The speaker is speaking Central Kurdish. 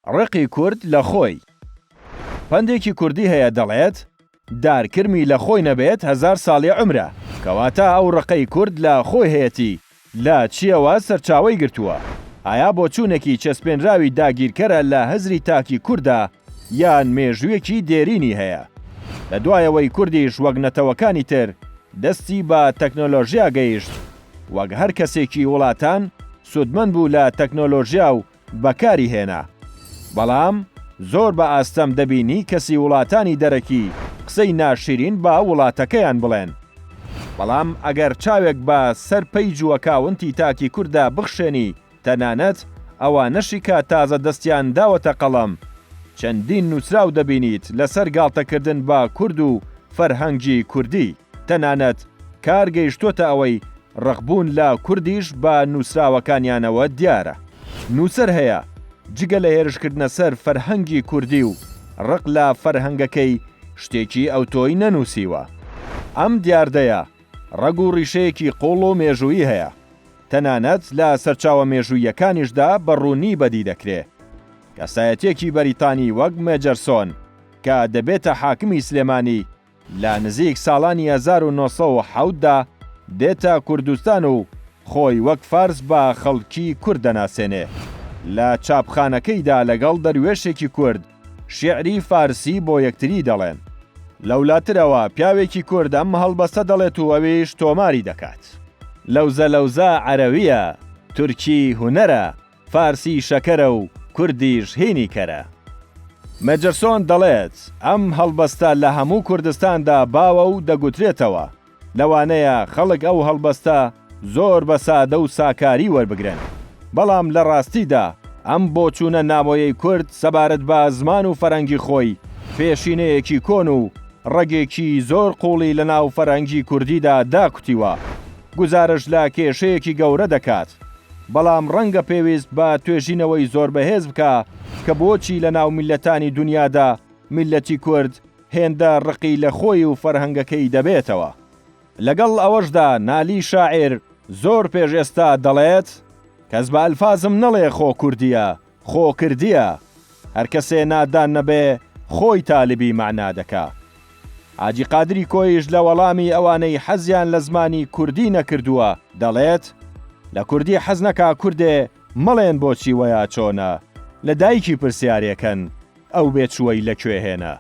ڕقی کورد لە خۆی. پەندێکی کوردی هەیە دەڵێت، دار کرمی لە خۆی نەبێت هەزار ساڵی عومرە. کەواتە ئەو ڕقەی کورد لە خۆی هەیەتی لە چییەوە سەرچاوەی گرتووە؟ ئایا بۆچوونێکی چەسپێنراوی داگیرکەرە لە هزری تاکی کورددا یان مێژوویەکی دێرینی هەیە؟ لە دوایەوەی کوردیش وەک نەتەوەکانی تر دەستی بە تەکنۆلۆژیا گەیشت، وەک هەر کەسێکی وڵاتان سوودمەند بوو لە تەکنۆلۆژیا و بەکاری هێنا. بەڵام زۆر بە ئاستەم دەبینی کەسی وڵاتانی دەرەکی قسەی ناشیرین بە وڵاتەکەیان بڵێن. بەڵام ئەگەر چاوێک بە سەر پەیج و ئەکاونتی تاکی کورددا بخشێنی تەنانەت ئەوانەشی کە تازە دەستیان داوەتە قەڵەم چەندین نووسراو دەبینیت لەسەر گاڵتەکردن بە کورد و فەرهەنگی کوردی. تەنانەت کار گەیشتۆتە ئەوەی ڕقبوون لە کوردیش بە نووسراوەکانیانەوە دیارە. نووسەر هەیە جگە لە هێرشکردنە سەر فەرهەنگی کوردی و ڕق لە فەرهەنگەکەی شتێکی ئەوتۆی نەنووسیوە. ئەم دیاردەیە ڕەگ و ڕیشەیەکی قووڵ و مێژوویی هەیە. تەنانەت لە سەرچاوە مێژووییەکانیشدا بە ڕوونی بەدی دەکرێ. کەسایەتییەکی بەریتانی وەک مێجەرسۆن کە دەبێتە حاکمی سلێمانی، لە نزیک ساڵانی 1907 دا دێتە کوردستان و خۆی وەک فارس بە خەڵکی کورد دەناسێنێ. لە چاپخانەکەیدا لەگەڵ دەروێشێکی کورد شیعری فارسی بۆ یەکتری دەڵێن. لەولاترەوە پیاوێکی کورد ئەم هەڵبەستە دەڵێت و ئەویش تۆماری دەکات. لەوزە لەوزە عەرەوییە، تورکی هونەرە، فارسی شەکەرە و کوردیش هینی کەرە. مێجەرسۆن دەڵێت، ئەم هەڵبەستە لە هەموو کوردستاندا باوە و دەگوترێتەوە. لەوانەیە خەڵک ئەو هەڵبەستە زۆر بە سادە و ساکاری وەربگرن. بەڵام لە ڕاستیدا ئەم بۆچوونە نامۆیەی کورد سەبارەت بە زمان و فەرهەنگی خۆی، پێشینەیەکی کۆن و ڕەگێکی زۆر قووڵی لەناو فەرهەنگی کوردیدا داکوتیوە. گوزارشت لە کێشەیەکی گەورە دەکات. بەڵام ڕەنگە پێویست بە توێژینەوەی زۆر بەهێز بکا کە بۆچی لە ناو میللەتانی دونیادا میللەتی کورد هێندە ڕقی لە خۆی و فەرهەنگەکەی دەبێتەوە. لەگەڵ ئەوەشدا نالی شاعیر زۆر پێش ئێستا دەڵێت، کەس بە ئەلفازم نەڵێ خۆ کوردییە، خۆ کردیە، هەر کەسێ نادان نەبێ خۆی تالبی مەعنا دەکا. حاجی قادری کۆیش لە وەڵامی ئەوانەی حەزیان لە زمانی کوردی نەکردووە دەڵێت، لە کوردی حەز نەکا کوردێ مەڵێن بۆچی وەیا چۆنە، لە دایکی پرسیارێ کەن ئەو بێچووەی لە کوێ هێنا.